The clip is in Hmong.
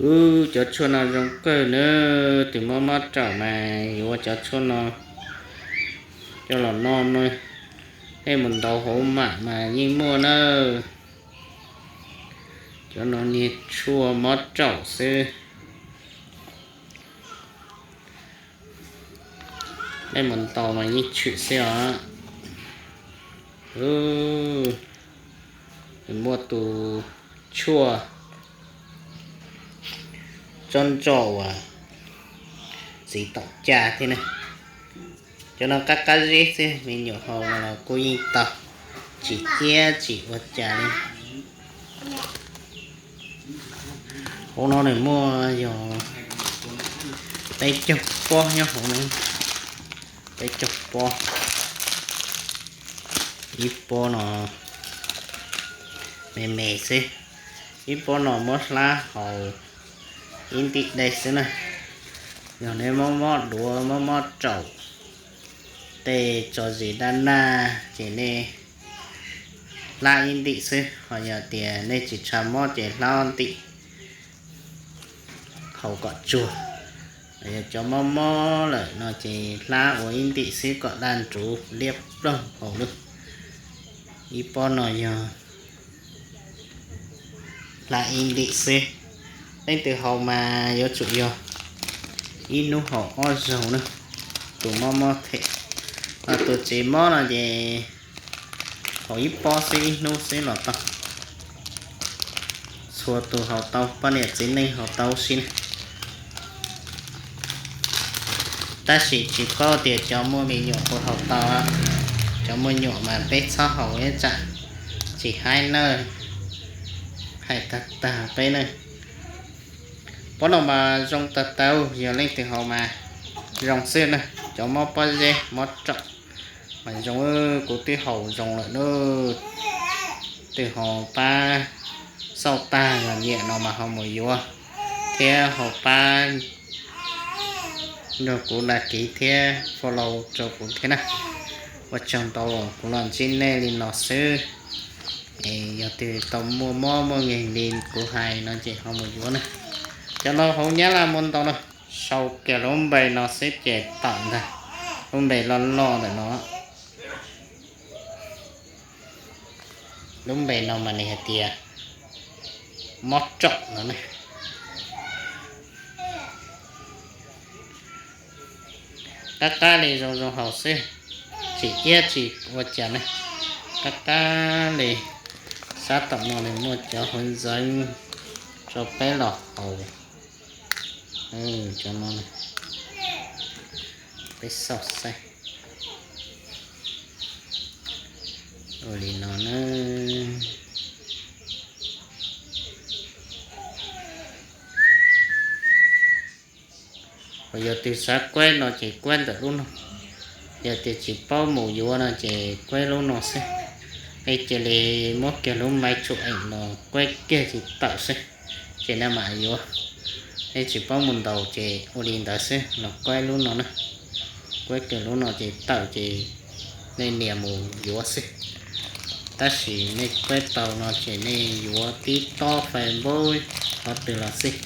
Ub, cov tshuaj no zoo kawg nawb, tus mob mob raum mas yuav cov tshuaj no coj los noj no, nej mus ntaus hauv mam mas yeej muaj nawb. Cov no niag tshuaj mob raum xwb, nej mus ntaus mas yeej tshwm xwb os. Muaj tus tshuaj tsob ntso uas txiv taum ca thiab na. Cov no qab qab zib xwb, me nyuam haus los kuj yeej tau, tsis iab tsis ua cas li. Hauv no nws muaj yog peb caug pob nyob hauv no, peb caug pob. Ib pob no me me xwb, ib pob no muab hlab haus ib ntim dej xwb na. Yog nej mob mob duav mob mob raum, tej tso zis daj naj ces nej hlab ib ntim xwb, ho yog tias nej tsis tshua mob ces hlab ob ntim haus kom tsuag. Yog cov mob mob lawm no ces hlab ua ib ntim xwb kom daj nruv liab ploog haus lub. Ib pob no yog hlab ib ntim xwb. Leej twg haus mas yuav tsum yog ib hnub haus ob zaug na. Tus mob mob them, tus tsis mob no ces haus ib pob xwb ib hnub xwb los tau. Txhua tus haus tau, poj niam txiv neej haus tau si na. Tab sis tsis paub tias cov muaj me nyuam puas haus tau. Cov muaj nyuam mas peb txhob haus ib tsam tsis haib nawb, hais tag tag peb na. Pob no mas zoo tag tau, yog leej twg haus mas zoo xwb na. Cov mob pob zeb mob raum mas zoo, kuv twb haus zoo lawm na. Twg ho pab xauj tag los nyiam no mas ho mus yuav, thiab ho pab nrog kuv dag kiv thiab follow rau kuv thiab na. Ua tsaug ntau, kuv los ntsib nej li no xwb. Es yog twg tau muaj mob muaj nkeeg li kuv hais no ces ho mus yuav na. Cov no hauv Nyab Laj muaj ntau na, sau kiag lub npe no xwb ces tawm ntag, lub npe loj loj ntawm no. Lub npe no mas nws hais tias mob raum no ne. Qab qab li zoo zoo haus xwb, tsis iab tsis ua cas ne. Qab qab li, sab tom no nws muaj cov hauv ntxeev rau peb los haus. Cov no peb xauj saib. Ua li no na. Yog twg xav kuaib no ces kuaib ntawm lub no. Yog tias tsis paub mus yuav no ces kuaib lub no xwb. Nej cia li muab kiag lub maiv tshuam eem los kuaib kiag ces tawm xwb, ces nej mam yuav. Nej tsis paub mus ntaus ces ua li ntawd xwb, los kuaib lub no na. Kuaib kiag lub no ces tawm ces nej nias mus yuav xwb. Tab sis nej kuaib tau no ces nej yuav tib tob Facebook qhov twg los xij.